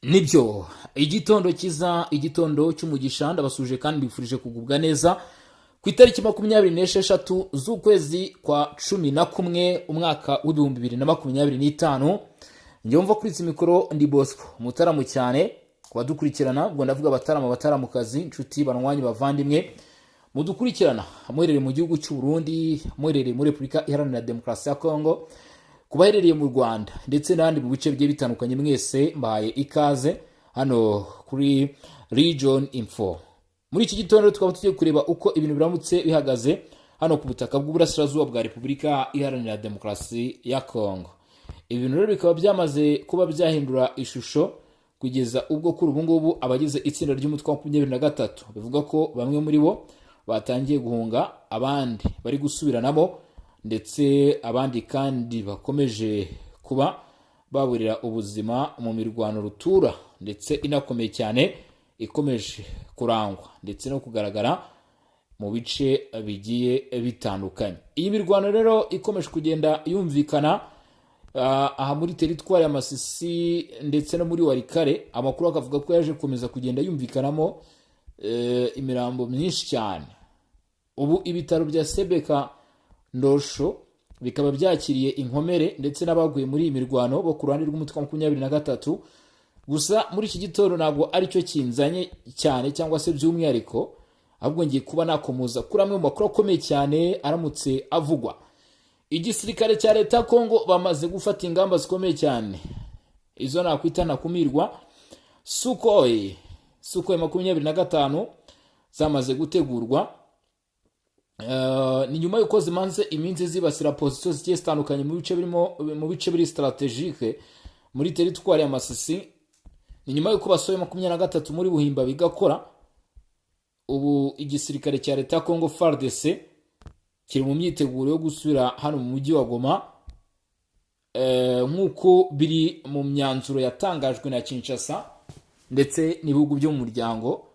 Nibyo, igitondo cyiza, igitondo cy'umugisha. Ndabasuje kandi mbifurije kugubwa neza ku itariki 26 z'ukwezi kwa 11, umwaka w'2025. Njyewe mva kuri izi mikoro ndi Bosco Mutaramu cyane ku badukurikirana. Ubwo ndavuga abataramu, abataramukazi, inshuti, banywanyi, bavandimwe mudukurikirana muherereye mu gihugu cy'u Burundi, muherereye muri Repubulika Iharanira Demokarasi ya Kongo, ku baherereye mu Rwanda ndetse n'ahandi mu bice bigiye bitandukanye, mwese mbahaye ikaze hano kuri Region Info. Muri iki gitondo tukaba tugiye kureba uko ibintu biramutse bihagaze hano ku butaka bw'uburasirazuba bwa Repubulika Iharanira Demokarasi ya Kongo. Ibintu rero bikaba byamaze kuba byahindura ishusho, kugeza ubwo kuri ubu ngubu abagize itsinda ry'umutwe wa 23 bivuga ko bamwe muri bo batangiye guhunga, abandi bari gusubiranamo, ndetse abandi kandi bakomeje kuba baburira ubuzima mu mirwano rutura ndetse inakomeye cyane, ikomeje kurangwa ndetse no kugaragara mu bice bigiye bitandukanye. Iyi mirwano rero ikomeje kugenda yumvikana aha muri teritwari ya Masisi ndetse no muri Walikale. Amakuru akavuga ko yaje gukomeza kugenda yumvikanamo imirambo myinshi cyane. Ubu ibitaro bya Sebeka Ndosho bikaba byakiriye inkomere ndetse n'abaguye muri iyi mirwano bo ku ruhande rw'umutwe wa 23. Gusa muri iki gitondo ntabwo aricyo kinzanye cyane cyangwa se by'umwihariko, ahubwo ngiye kuba nakomoza kuri amwe mu makuru akomeye cyane aramutse avugwa. Igisirikare cya leta ya Kongo bamaze gufata ingamba zikomeye cyane, izo nakwita ntakumirwa. Sukhoi 25 zamaze gutegurwa. Ni nyuma y'uko zimaze iminsi zibasira position zigiye zitandukanye mu bice birimo, mu bice biri stratégique muri teritwari ya Masisi. Ni nyuma y'uko basohoye 23 muri Buhimba bigakora. Ubu igisirikare cya leta ya Congo, FARDC, kiri mu myiteguro yo gusubira hano mu mujyi wa Goma, nk'uko biri mu myanzuro yatangajwe na Kinshasa ndetse n'ibihugu byo mu muryango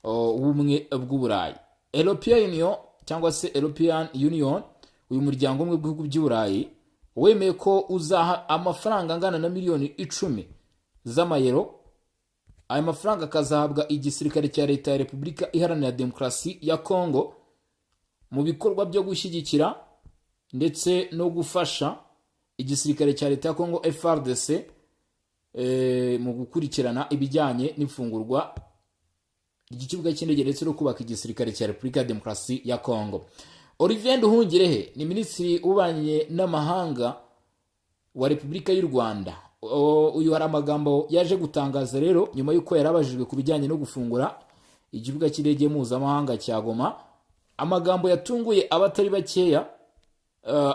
w'Ubumwe bw'Uburayi, European Union cyangwa se European Union. Uyu muryango umwe w'ibihugu by'Uburayi wemeye ko uzaha amafaranga angana na miliyoni 10 z'amayero. Aya mafaranga akazahabwa igisirikare cya leta ya Repubulika Iharanira Demokarasi ya Congo mu bikorwa byo gushyigikira ndetse no gufasha igisirikare cya leta ya Congo, FARDC, mu gukurikirana ibijyanye n'ifungurwa ry'ikibuga cy'indege ndetse no kubaka igisirikare cya Repubulika ya Demokarasi ya Congo. Olivier Nduhungirehe ni minisitiri w'ububanyi n'amahanga wa Repubulika y'u Rwanda. Uyu hari amagambo yaje gutangaza rero nyuma y'uko yari abajijwe ku bijyanye no gufungura ikibuga cy'indege mpuzamahanga cya Goma, amagambo yatunguye abatari bakeya,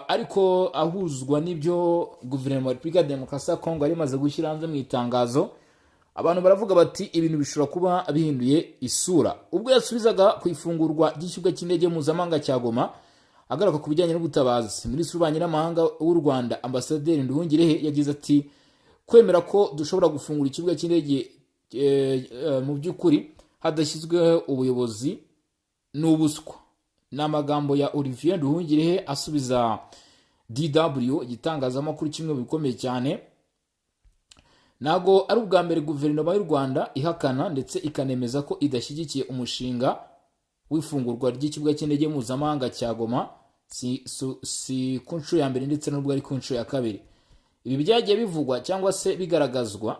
ariko ahuzwa n'ibyo guverinoma ya Repubulika ya Demokarasi ya Kongo yari imaze gushyira hanze mu itangazo. Abantu baravuga bati ibintu bishobora kuba bihinduye isura. Ubwo yasubizaga ku ifungurwa ry'ikibuga cy'indege mpuzamahanga cya Goma, agaruka ku bijyanye n'ubutabazi, minisitiri w'ububanyi n'amahanga w'u Rwanda, Ambasaderi Nduhungirehe, yagize ati: "Kwemera ko dushobora gufungura ikibuga cy'indege mu by'ukuri hadashyizweho ubuyobozi ni ubuswa." Ni amagambo ya Olivier Nduhungirehe asubiza DW, igitangazamakuru kimwe mu bikomeye cyane. Ntabwo ari ubwa mbere guverinoma y'u Rwanda ihakana ndetse ikanemeza ko idashyigikiye umushinga w'ifungurwa ry'ikibuga cy'indege mpuzamahanga cya Goma. Si ku nshuro ya mbere ndetse n'ubwo ari ku nshuro ya kabiri. Ibi byagiye bivugwa cyangwa se bigaragazwa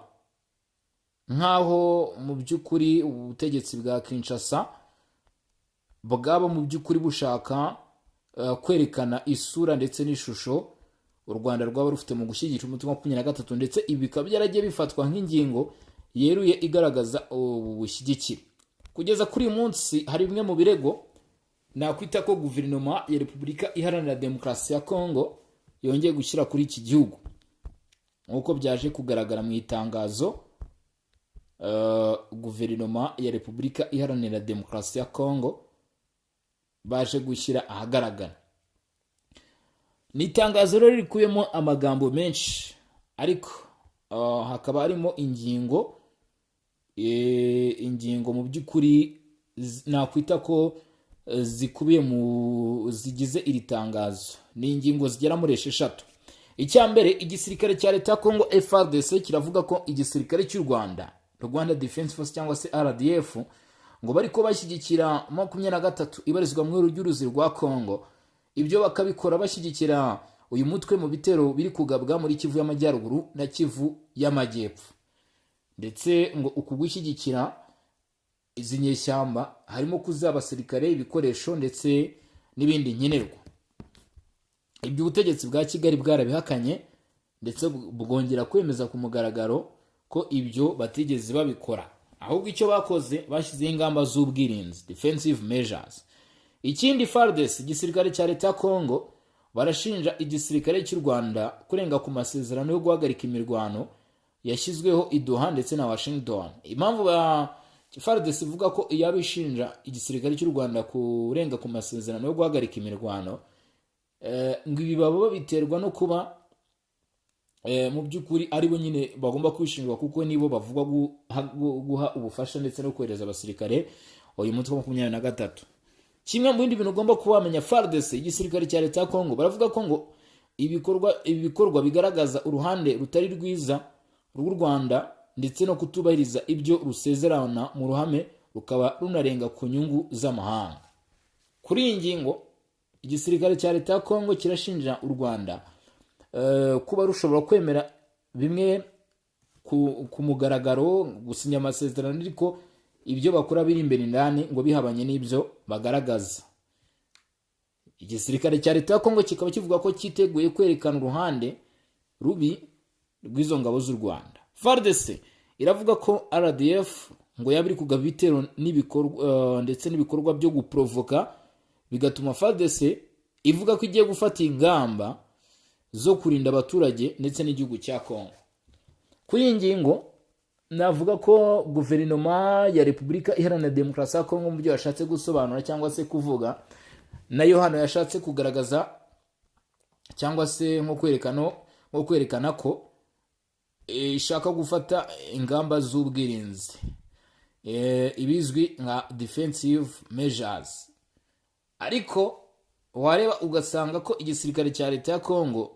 nk'aho mu by'ukuri ubutegetsi bwa Kinshasa bwaba mu by'ukuri bushaka kwerekana isura ndetse n'ishusho u Rwanda rwaba rufite mu gushyigikira umutwe wa 23, ndetse ibi bikaba byaragiye bifatwa nk'ingingo yeruye igaragaza ubu bushyigikire. Kugeza kuri uyu munsi hari bimwe mu birego nakwita ko guverinoma ya Repubulika Iharanira Demokarasi ya Kongo yongeye gushyira kuri iki gihugu, nk'uko byaje kugaragara mu itangazo guverinoma ya Repubulika Iharanira Demokarasi ya Kongo baje gushyira ahagaragara. Ni itangazo rero rikubiyemo amagambo menshi, ariko hakaba harimo ingingo mu by'ukuri nakwita ko zikubiye mu zigize iri tangazo. Ni ingingo zigera muri 6. Icya mbere, igisirikare cya leta ya Congo FARDC kiravuga ko igisirikare cy'u Rwanda, Rwanda Defense Force cyangwa se RDF, ngo bari ko bashyigikira 23 ibarizwa mu ry'uruzi rwa Congo. Ibyo bakabikora bashyigikira uyu mutwe mu bitero biri kugabwa muri Kivu y'Amajyaruguru na Kivu y'Amajyepfo. Ndetse ngo uku gushyigikira izi nyeshyamba harimo kuziha abasirikare, ibikoresho ndetse n'ibindi nkenerwa. Ibyo ubutegetsi bwa Kigali bwarabihakanye, ndetse bwongera kwemeza ku mugaragaro ko ibyo batigeze babikora, ahubwo icyo bakoze bashyizeho ingamba z'ubwirinzi, defensive measures. Ikindi, FARDC, igisirikare cya leta ya Congo, barashinja igisirikare cy'u Rwanda kurenga ku masezerano yo guhagarika imirwano yashyizweho i Doha ndetse na Washington. Impamvu ba FARDC ivuga ko yaba ishinja igisirikare cy'u Rwanda kurenga ku masezerano yo guhagarika imirwano, ngo ibi baba babiterwa no kuba mu by'ukuri aribo nyine bagomba kubishinjwa, kuko nibo bavugwa guha ubufasha ndetse no kohereza abasirikare uyu mutwe wa 23. Kimwe mu bindi bintu ugomba kuba wamenya, FARDC, igisirikare cya leta ya Congo, baravuga ko ngo ibi bikorwa bigaragaza uruhande rutari rwiza rw'u Rwanda ndetse no kutubahiriza ibyo rusezerana mu ruhame, rukaba runarenga ku nyungu z'amahanga. Kuri iyi ngingo, igisirikare cya leta ya Congo kirashinja u Rwanda kuba rushobora kwemera bimwe ku mugaragaro, gusinya amasezerano, ariko ibyo bakora biri imbere indani ngo bihabanye n'ibyo bagaragaza. Igisirikare cya leta ya Congo kikaba kivuga ko cyiteguye kwerekana uruhande rubi rw'izo ngabo z'u Rwanda. FARDC iravuga ko RDF ngo yaba iri kugaba ibitero n'ibikorwa ndetse n'ibikorwa byo guprovoka, bigatuma FARDC ivuga ko igiye gufata ingamba zo kurinda abaturage ndetse n'igihugu cya Congo. Kuri iyi ngingo, navuga ko guverinoma ya Repubulika Iharanira Demokarasi ya Kongo, mu byo yashatse gusobanura cyangwa se kuvuga, nayo hano yashatse kugaragaza cyangwa se nko kwerekana ko ishaka gufata ingamba z'ubwirinzi, ibizwi nka defensive measures. Ariko wareba ugasanga ko igisirikare cya leta ya Kongo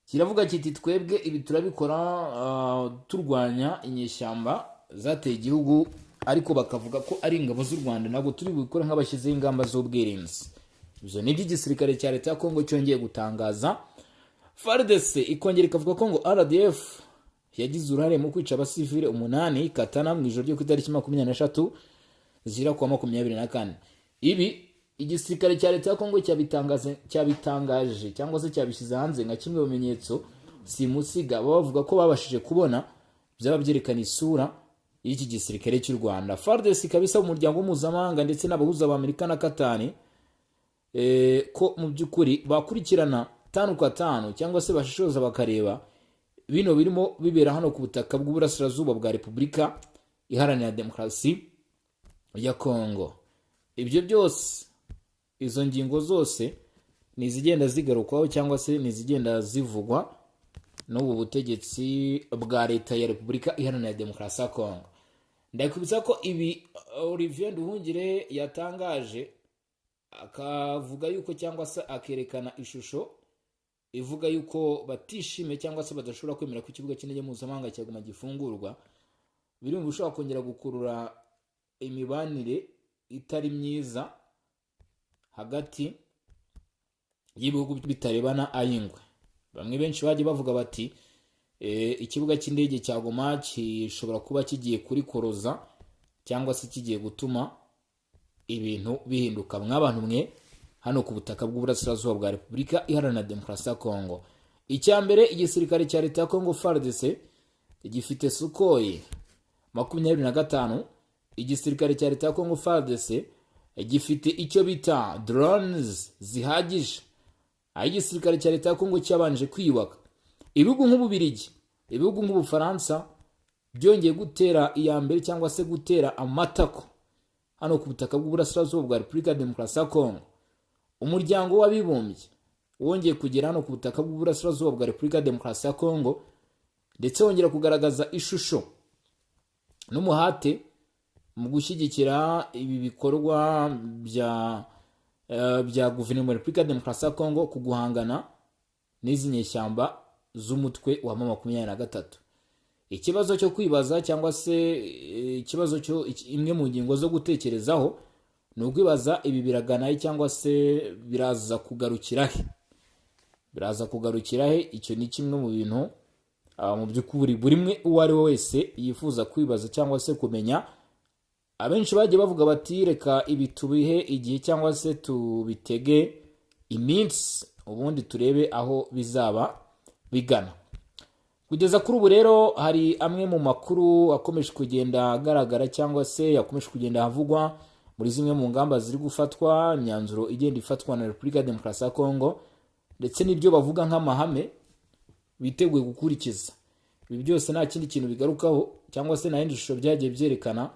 kiravuga kiti: "Twebwe ibi turabikora turwanya inyeshyamba zateye igihugu," ariko bakavuga ko ari ingabo z'u Rwanda, ntabwo turi bubikore nk'abashyizeho ingamba z'ubwirinzi. Ibyo ni iby'igisirikare cya leta ya Kongo cyongeye gutangaza. FARDC ikongera ikavuga ko ngo RDF yagize uruhare mu kwica abasivile umunani Katana mu ijoro ryo ku itariki 23 zira kuwa 24. Ibi igisirikare cya leta ya Kongo cyabitangaje cyangwa se cyabishyize hanze nka kimwe mu bimenyetso simusiga baba bavuga ko babashije kubona byaba byerekana isura y'iki gisirikare cy'u Rwanda. FARDC ikaba isaba umuryango mpuzamahanga ndetse n'abahuza b'Amerika na Katani ko mu by'ukuri bakurikirana tanu kwa tanu cyangwa se bashishoza bakareba bino birimo bibera hano ku butaka bw'uburasirazuba bwa Repubulika Iharanira Demokarasi ya Kongo. Ibyo byose, izo ngingo zose ni izigenda zigarukwaho cyangwa se ni izigenda zivugwa n'ubu butegetsi bwa leta ya Repubulika Iharanira Demokarasi ya Kongo. Ndakwibutsa ko ibi Olivier Nduhungire yatangaje, akavuga yuko cyangwa se akerekana ishusho ivuga yuko batishimiye cyangwa se badashobora kwemera ko ikibuga cy'indege mpuzamahanga cya Goma gifungurwa, biri mu bishobora kongera gukurura imibanire itari myiza hagati y'ibihugu bitarebana ay'ingwe. Bamwe benshi bagiye bavuga bati ikibuga cy'indege cya Goma gishobora kuba kigiye kurikoroza cyangwa se kigiye gutuma ibintu bihinduka. Mw'abantu mwe, hano ku butaka bw'uburasirazuba bwa Repubulika Iharanira Demokarasi ya Kongo, icya mbere, igisirikare cya leta ya Kongo FARDC gifite Sukhoi 25. Igisirikare cya leta ya Kongo FARDC gifite icyo bita drones zihagije, aho igisirikare cya leta ya Kongo cyabanje kwiyubaka. Ibihugu nk'Ububirigi, ibihugu nk'Ubufaransa byongeye gutera iya mbere cyangwa se gutera amatako hano ku butaka bw'uburasirazuba bwa Repubulika ya Demokarasi ya Kongo. Umuryango w'Abibumbye wongeye kugera hano ku butaka bw'uburasirazuba bwa Repubulika ya Demokarasi ya Kongo, ndetse wongera kugaragaza ishusho n'umuhate mu gushyigikira ibi bikorwa bya guverinoma ya Repubulika ya Demokarasi ya Kongo ku guhangana n'izi nyeshyamba. n'izi nyeshyamba z'umutwe wa M23. Ikibazo cyo kwibaza cyangwa se ikibazo cyo imwe mu ngingo zo gutekerezaho ni ukwibaza: ibi biragana he cyangwa se biraza kugarukira he? Biraza kugarukira he? Icyo ni kimwe mu bintu mu by'ukuri buri umwe uwo ari we wese yifuza kwibaza cyangwa se kumenya. Abenshi bagiye bavuga bati: "Reka ibi tubihe igihe cyangwa se tubitege iminsi, ubundi turebe aho bizaba bigana." Kugeza kuri ubu rero hari amwe mu makuru akomeje kugenda agaragara cyangwa se yakomeje kugenda avugwa muri zimwe mu ngamba ziri gufatwa, imyanzuro igenda ifatwa na Repubulika ya Demokarasi ya Kongo, ndetse n'ibyo bavuga nk'amahame biteguye gukurikiza. Ibi byose nta kindi kintu bigarukaho cyangwa se nta yindi shusho byagiye byerekana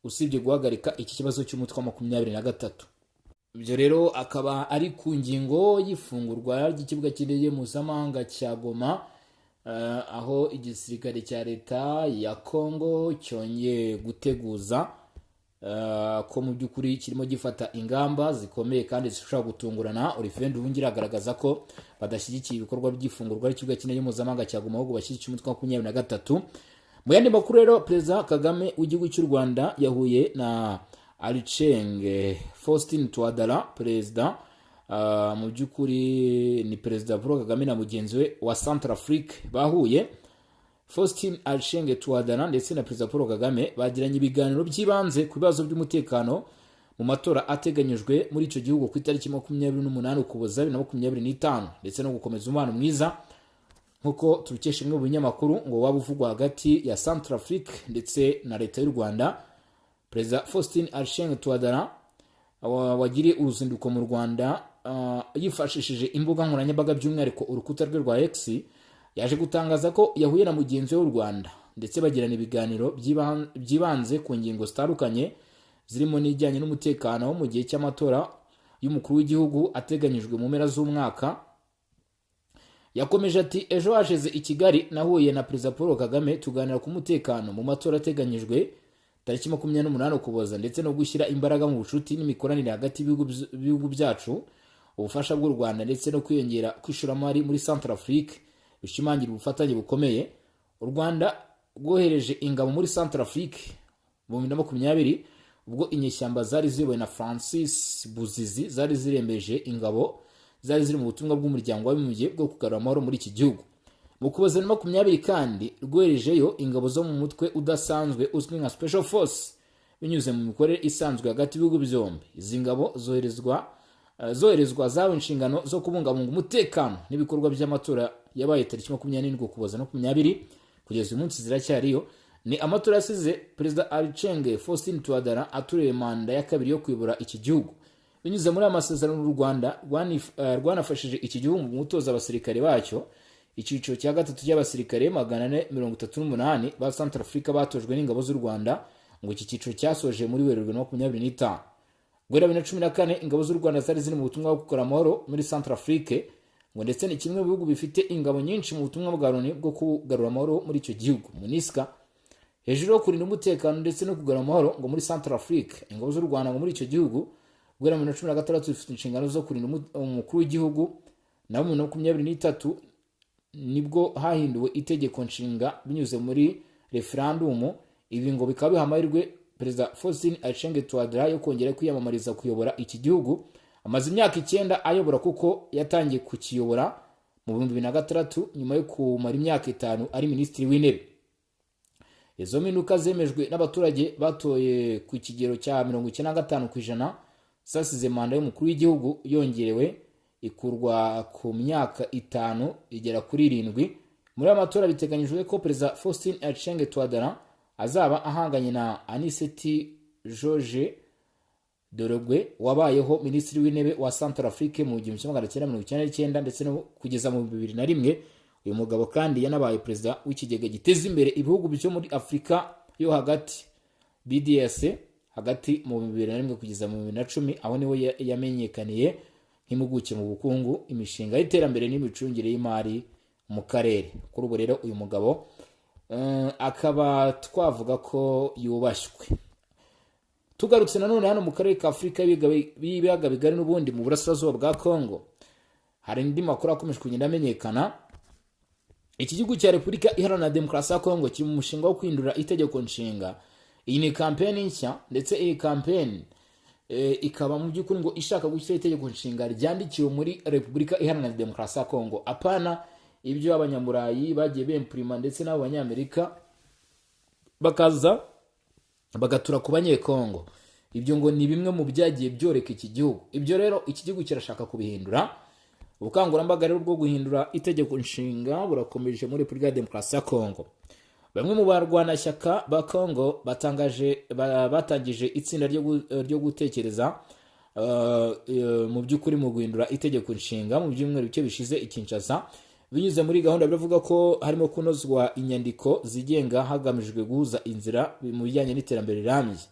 usibye guhagarika iki kibazo cy'umutwe wa 23. Ibyo rero akaba ari ku ngingo y'ifungurwa ry'ikibuga cy'indege mpuzamahanga cya Goma, aho igisirikare cya leta ya Kongo cyongeye guteguza ko mu by'ukuri kirimo gifata ingamba zikomeye kandi zishobora gutungurana. Olivier Nduhungira agaragaza ko badashyigikiye ibikorwa by'ifungurwa ry'ikibuga cy'indege mpuzamahanga cya Goma, ahubwo bashyigikiye umutwe wa 23. Mu yandi makuru rero, Perezida Kagame w'igihugu cy'u Rwanda yahuye na Archange Faustin Touadera. Perezida mu by'ukuri ni Perezida Paul Kagame na mugenzi we wa Centrafrique bahuye. Faustin Archange Touadera ndetse na Perezida Paul Kagame bagiranye ibiganiro by'ibanze ku bibazo by'umutekano mu matora ateganyijwe muri icyo gihugu ku itariki 28 Ukuboza 2025, ndetse no gukomeza umubano mwiza, nk'uko tubikesha imwe mu binyamakuru, ngo waba uvugwa hagati ya Centrafrique ndetse na leta y'u Rwanda. Perezida Faustin Archange Touadera wagiriye uruzinduko mu Rwanda, yifashishije imbuga nkoranyambaga, by'umwihariko urukuta rwe rwa X, yaje gutangaza ko yahuye na mugenzi we w'u Rwanda ndetse bagirana ibiganiro byibanze ku ngingo zitandukanye, zirimo n'ijyanye n'umutekano mu gihe cy'amatora y'umukuru w'igihugu ateganyijwe mu mpera z'umwaka. Yakomeje ati: "Ejo hashize i Kigali nahuye na Perezida Paul Kagame, tuganira ku mutekano mu matora ateganyijwe tariki 28 Ukuboza, ndetse no gushyira imbaraga mu bucuti n'imikoranire hagati y'ibihugu byacu. Ubufasha bw'u Rwanda ndetse no kwiyongera kw'ishoramari muri Centrafrique bishimangira ubufatanye bukomeye. U Rwanda rwohereje ingabo muri Centrafrique mu 2020, ubwo inyeshyamba zari ziyobowe na Francis Bozize zari zirembeje ingabo zari ziri mu butumwa bw'Umuryango w'Abibumbye bwo kugarura amahoro muri iki gihugu. Mu Kuboza 2020 kandi rwoherejeyo ingabo zo mu mutwe udasanzwe uzwi nka Special Force, binyuze mu mikorere isanzwe hagati y'ibihugu byombi. Izi ngabo zoherezwa zahawe inshingano zo kubungabunga umutekano n'ibikorwa by'amatora yabaye tariki 27 Ukuboza 20. Kugeza uyu munsi ziracyariyo. Ni amatora yasize Perezida Archange Faustin Touadera atoreye manda ya kabiri yo kuyobora iki gihugu. Binyuze muri aya masezerano, u Rwanda rwanafashije iki gihugu mu gutoza abasirikare bacyo. Icyiciro cya gatatu cy'abasirikare 438 ba Centrafrique batojwe n'ingabo z'u Rwanda. Ngo iki cyiciro cyasoje muri Werurwe 25. Guhera 2014 ingabo z'u Rwanda zari ziri mu butumwa bwo gukora amahoro muri Centrafrique, ngo ndetse ni kimwe mu bihugu bifite ingabo nyinshi mu butumwa bwa Loni bwo kugarura amahoro muri icyo gihugu, MONUSCO. Hejuru yo kurinda umutekano ndetse no kugarura amahoro ngo muri Centrafrique, ingabo z'u Rwanda ngo muri icyo gihugu guhera 2016 zifite inshingano zo kurinda umukuru w'igihugu. Naho mu 2023 nibwo hahinduwe itegeko nshinga binyuze muri referandumu. Ibi ngo bikaba biha amahirwe Perezida Faustin Archange Touadera yo kongera kwiyamamariza kuyobora iki gihugu amaze imyaka 9 ayobora, kuko yatangiye kukiyobora mu 2006 nyuma yo kumara imyaka 5 ari minisitiri w'intebe. Izo mpinduka zemejwe n'abaturage batoye ku kigero cya 95%, zasize manda y'umukuru w'igihugu yongerewe, ikurwa ku myaka 5 igera kuri 7. Muri aya matora biteganyijwe ko Perezida Faustin Archange Touadera azaba ahanganye na Anicet George Dologuelé, wabayeho minisitiri w'intebe wa Centrafrique mu 1999 ndetse no kugeza mu 2001. Uyu mugabo kandi yanabaye perezida w'ikigega giteza imbere ibihugu byo muri Afurika yo hagati, BDS, hagati mu 2001 kugeza mu 2010. Aho niho yamenyekaniye nk'impuguke mu bukungu, imishinga y'iterambere n'imicungire y'imari mu karere. Kuri ubu rero uyu mugabo akaba twavuga ko yubashywe. Tugarutse nanone hano mu karere ka Afurika y'ibiyaga bigari, n'ubundi mu burasirazuba bwa Congo. Hari andi makuru akomeje kugenda amenyekana. Iki gihugu cya Repubulika Iharanira Demokarasi ya Kongo kiri mu mushinga wo kwindura itegeko nshinga. Iyi ni kampeni nshya, ndetse iyi kampeni ikaba mu by'ukuri ngo ishaka gushyiraho itegeko nshinga ryandikiwe muri Repubulika Iharanira Demokarasi ya Kongo, apana ibyo Abanyamurayi bagiye bempurima ndetse n'abo Banyamerika bakaza bagatura ku Banyekongo. Ibyo ngo ni bimwe mu byagiye byoreka iki gihugu. Ibyo rero iki gihugu kirashaka kubihindura. Ubukangurambaga rero bwo guhindura itegeko nshinga burakomeje muri Repubulika ya Demokarasi ya Kongo. Bamwe mu barwanashyaka ba Kongo batangaje batangije itsinda ryo gutekereza mu by'ukuri mu guhindura itegeko nshinga mu byumweru bike bishize i Kinshasa. Binyuze muri gahunda, biravuga ko harimo kunozwa inyandiko zigenga hagamijwe guhuza inzira mu bijyanye n'iterambere rirambye.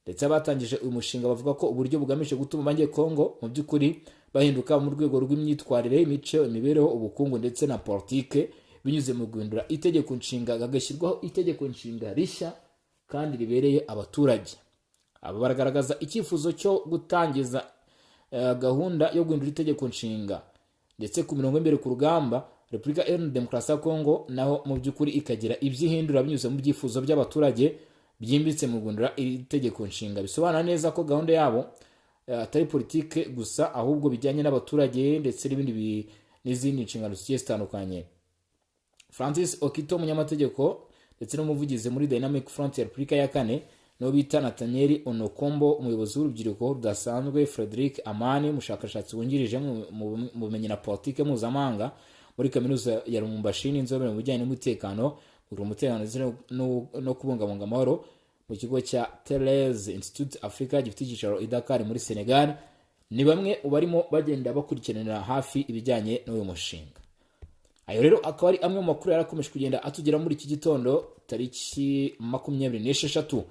Ndetse abatangije uyu mushinga bavuga ko uburyo bugamije gutuma Abanyekongo mu by'ukuri bahinduka mu rwego rw'imyitwarire, imico, imibereho, ubukungu ndetse na politike, binyuze mu guhindura itegeko nshinga, hagashyirwaho itegeko nshinga rishya kandi ribereye abaturage. Aba baragaragaza icyifuzo cyo gutangiza gahunda yo guhindura itegeko nshinga, ndetse ku mirongo y'imbere ku rugamba, Repubulika Iharanira Demokarasi ya Kongo naho mu by'ukuri ikagira ibyo ihindura binyuze mu byifuzo by'abaturage byimbitse mu guhindura iri tegeko nshinga. Bisobanura neza ko gahunda yabo atari politike gusa, ahubwo bijyanye n'abaturage ndetse n'ibindi n'izindi nshingano zigiye zitandukanye. Francis Okito, umunyamategeko ndetse n'umuvugizi muri Dynamic Front ya Repubulika ya kane, n'uwo bita Nathaniel Onokombo, umuyobozi w'urubyiruko rudasanzwe, Frederic Amani, umushakashatsi wungirije mu bumenyi na politike mpuzamahanga muri Kaminuza ya Lubumbashi, n'inzobere mu bijyanye n'umutekano, kugira umutekano ndetse no kubungabunga amahoro mu kigo cya Therese Institute Africa gifite icyicaro i Dakar muri Senegal, ni bamwe mu barimo bagenda bakurikiranira hafi ibijyanye n'uyu mushinga. Ayo rero akaba ari amwe mu makuru yarakomeje kugenda atugera muri iki gitondo, tariki 26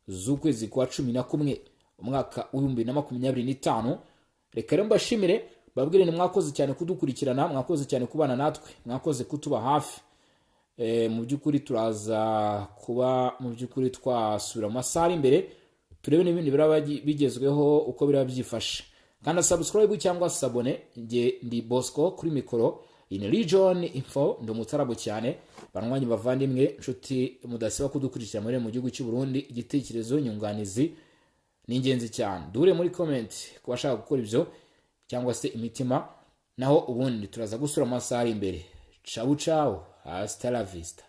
z'ukwezi kwa 11, umwaka wa 2025. Reka rero mbashimire, babwire ni mwakoze cyane kudukurikirana, mwakoze cyane kubana natwe, mwakoze kutuba hafi. Mu by'ukuri turaza kuba mu by'ukuri twasubira mu masaha ari imbere, turebe n'ibindi biraba bigezweho uko biraba byifashe. Kanda subscribe cyangwa s'abonner. Njye ndi Bosco kuri mikoro in Region Info, ndi umutarabu cyane. Banywanyi, bavandimwe, inshuti mudasiba kudukurikira muri mu gihugu cy'u Burundi, igitekerezo, nyunganizi ni ingenzi cyane. Duhure muri comment ku bashaka gukora ibyo, cyangwa se imitima. Naho ubundi turaza gusura amasaha ari imbere. Ciao ciao, hasta la vista.